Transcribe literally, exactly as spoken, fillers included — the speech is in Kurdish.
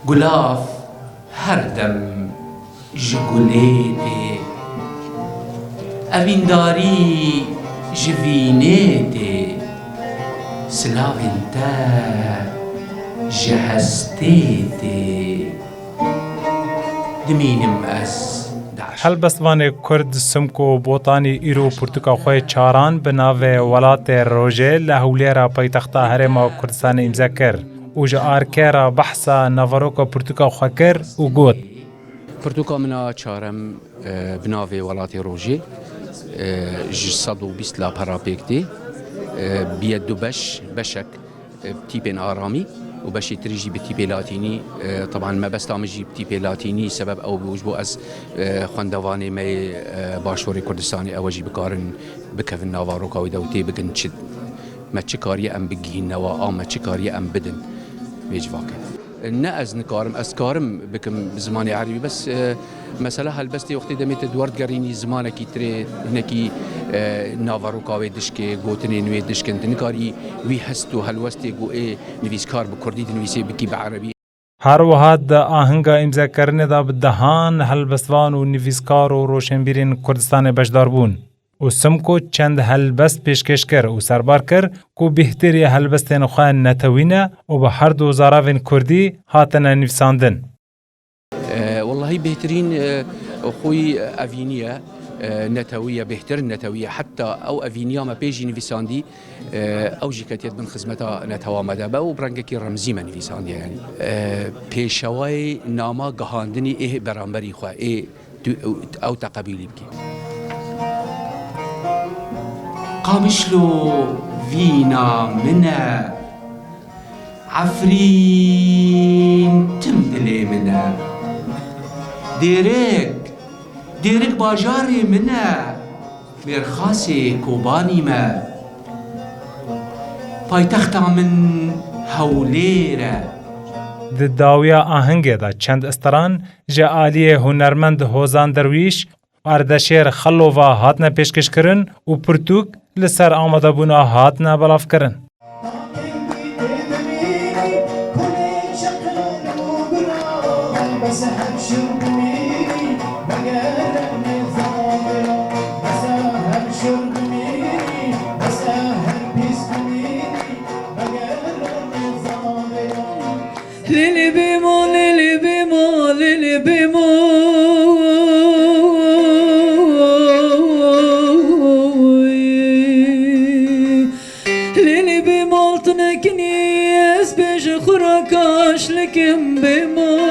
Gulav her dem ji gulê tê, evîndarî ji vînê tê, silavên te ji hestê tê. Dimînim ez daş. Helbestvanê Kurd Simko Botanî îro pirtûka xwe yê çaran bi navê Welatê Rojê li Hewlêra paytexta Herêma Kurdistanê îmze kir û ji arkê re behsa naveroka pirtûka xwe kir û got: Pirtûka min a çarem, e, bi navê Welatê Rojê, e, ji sed û bîst lapera pêk tê, e, biye du beş, beşek, e, bi tîpên aramî û beşê tirî jî bi tîpê latînî. E, teban mebesta min jî bi tîpê latînî, sebeb ew bû, ji bo ez, e, xwendevanê me yê, e, Başûrê Kurdistanê ew jî bikarin bikevin naveroka wê de û tê bikin çi, me çi kariye em bigihînine wa, a me çi kariye em bidin vê civakê. Ne ez nikarim, ez karim bikim bi zimanê erebî, bes, e, mesela helbestê wextê demê te duwar digerînî zimanekî tirê, hinekî, e, naveroka wê dişkê, gotinên wê dişkin, tu nikarî wî hest û helwestê ku ê nivîskar bi kurdî dinivîsê bikî bi erebî. Her wiha di ahinga îmzekirinê de bi dehan helbestvan û nivîskar û roşenbîrên Kurdistanê beşdar bûn. û Simko çend helbest pêşkêş kir û serbar kir ku bêhtirî helbestên xwe netewî ne û bi her du zaravên kurdî hatine nivîsandin. E, wellahî bêhtirîn, e, xwî evînî ye, e, netewî ye, bêhtir netewî ye. Heta ew evîniya me pê jî nivîsandî, e, ew jî ketiye bin xizmeta netewa me de be û bi rengekî remzî me nivîsandiye, yanî. E, pêşewayê nama gihandinî ê beramberî xwe, ê Tu ew, ew te qebîlî bikî. Qamişlo vîna min e, Efrîn tim dilê min e. Dêrik, Dêrik bajarê min e, Mêrxasê Kobanî me. Paytexta min Hewlêr e. Di dawiya ahengê de çend steran ji aliyê hunermend Hozan Derwîş, Ardeşêr Xelova hatine pêşkêşkirin û pirtûk li ser amadebûna hatine belavkirin. Lili bima, lili bima, lili bima. Lili bima, tu nekinî, ez bêje xwe ra kaş likim bima.